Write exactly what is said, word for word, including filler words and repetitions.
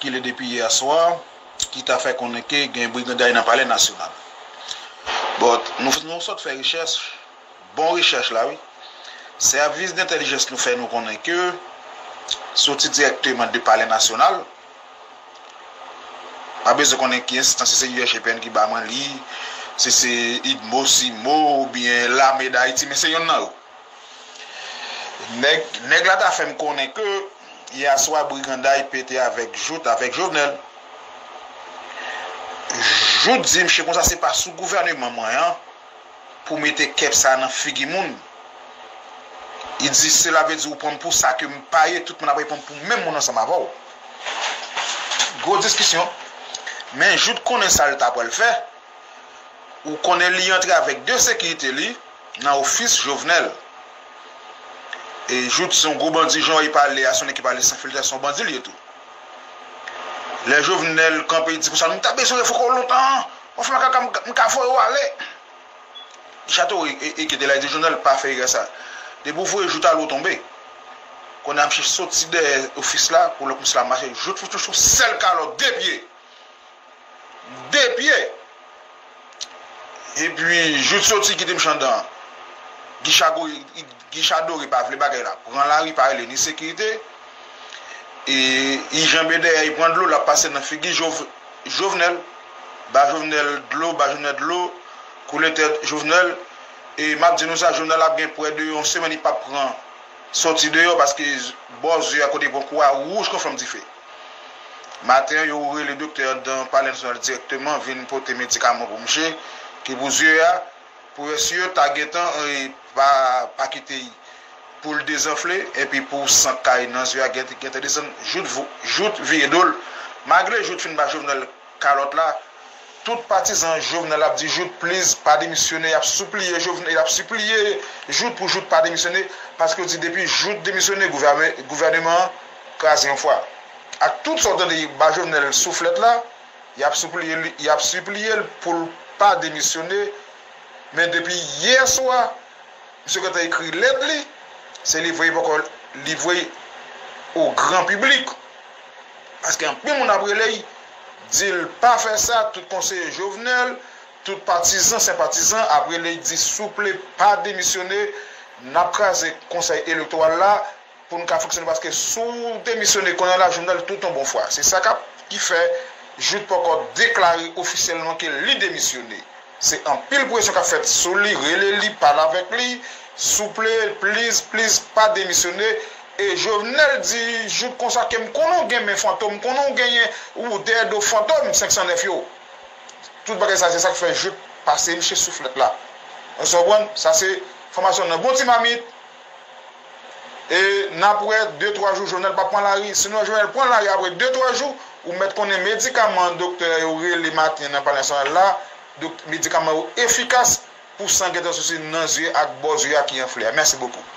sikile depi yè swa, ki ta fè konnen ke gen briganday nan Palè Nasyonal. But, nou, nou sot fè rechèch, bon rechèch la, wi. Sèvis dentèlijans nou fè nou konnen ke soti dirèkteman de Palè Nasyonal, pa bezwen konnen ki enstans, si se U H P N ki ba mwen li, si se idmo, simo, oubyen Lame d Ayiti, men se yonn nan yo. Nèg, nèg la ta fè m konnen ke yè swa briganday pete avèk Jouthe, avèk Jovenel. Jouthe di misye konsa se pa sou gouvèneman mwen an pou mete kèp sa nan figi moun. Li di sela vle di ou pran m pou sa ke m pa ye, tout moun ap pran m pou menm moun ansanm avè w. Gwo diskisyon. Men Jouthe konnen sa l ta pral fè. Ou konnen li antre avèk de sekirite li nan ofis Jovenel. E Jouthe se yon gwo bandi, jan li pale a, se yon nèg ki pale san filtre, se yon bandi li ye tou. Lè Jovenel kanpe, li di konsa, nou ta bezwen revoke w lontan, w ap fè makak, m ka voye w ale. Chateau e, e, e kite la, li di Jovenel pa fè erè sa. Depi w voye Jouthe ale, w tonbe. Kounye a misye soti dèyè ofis la, pou lòt misye la mache, Jouthe fout yon sèl kalòt, de pye. De pye. Epi, Jouthe soti kite misye anndan. Guichard Doré, Guichard Doré pa vle bagay la. Pran lari, pa rele ni sekirite. E, li janbe dèyè, li pran dlo, l ap pase nan figi Jov-, Jovenel. Ba Jovenel dlo, ba Jovenel dlo. Koule tèt Jovenel. E m ap di nou sa, Jovenel ap gen prè de yon semèn, li p ap pran soti deyò, paske bò zye a kote pran kou a wouj kon flanm dife. Maten an, yo rele doktè anndan Palè Nasyonal dirèkteman, vin pote medikaman pou misye, ki pou zye a, pou wè si yo ta gentan, e, pa, pa kite l pou l dezanfle, epi pou san k ka nan zye a gen, gentan desann, Jouthe vo-, Jouthe vire do l. Malgre Jouthe fin ba Jovenel kalòt la, tout patizan Jovenel ap di Jouthe, please, pa demisyone, y ap sipliye Jovenel, y ap sipliye Jouthe pou Jouthe pa demisyone, paske yo di depi Jouthe demisyone, gouvène-, gouvèneman an kraze yon fwa. Ak tout sa w tande ba Jovenel souflèt la, y ap sipliye li, y ap sipliye l pou l pa demisyone, men depi yè swa, misye gentan ekri lèt li, se li voye poko, li voye o gran piblik. Paske anpil moun ap rele l, di l pa fè sa, tout konseye Jovenel, tout patizan, senpatizan ap rele l, di souple pa demisyone, n ap kraze konsèy elektoral la, pou n ka fonksyone, paske si w demisyone kounye a la, Jovenel tout yon bon fwa. Se sa k ap, ki fè Jouthe poko deklare ofisyèlman ke li demisyone. Se anpil presyon k ap fèt sou li, rele li, pale avèk li, souple, please, please, pa demisyone. E Jovenel di Jouthe konsa ke m konnen w gen men fantom, m konnen w genyen, ou dèyè do fantom senk san nèf yo. Tout bagay sa, se sa k fè Jouthe pase misye souflèt la. Èske w konprann? Sa se enfòmasyon nan bon ti mamit. E n ap wè de twa jou Jovenel p ap pran lari. Sinon Jovenel pran lari apre de twa jou, ou mèt konnen medikaman doktè yo rele maten nan Palè Nasyonal la, dok-, medikaman yo efikas pou san gentan soti nan zye ak bò zye a ki anfle a. Mèsi bokou.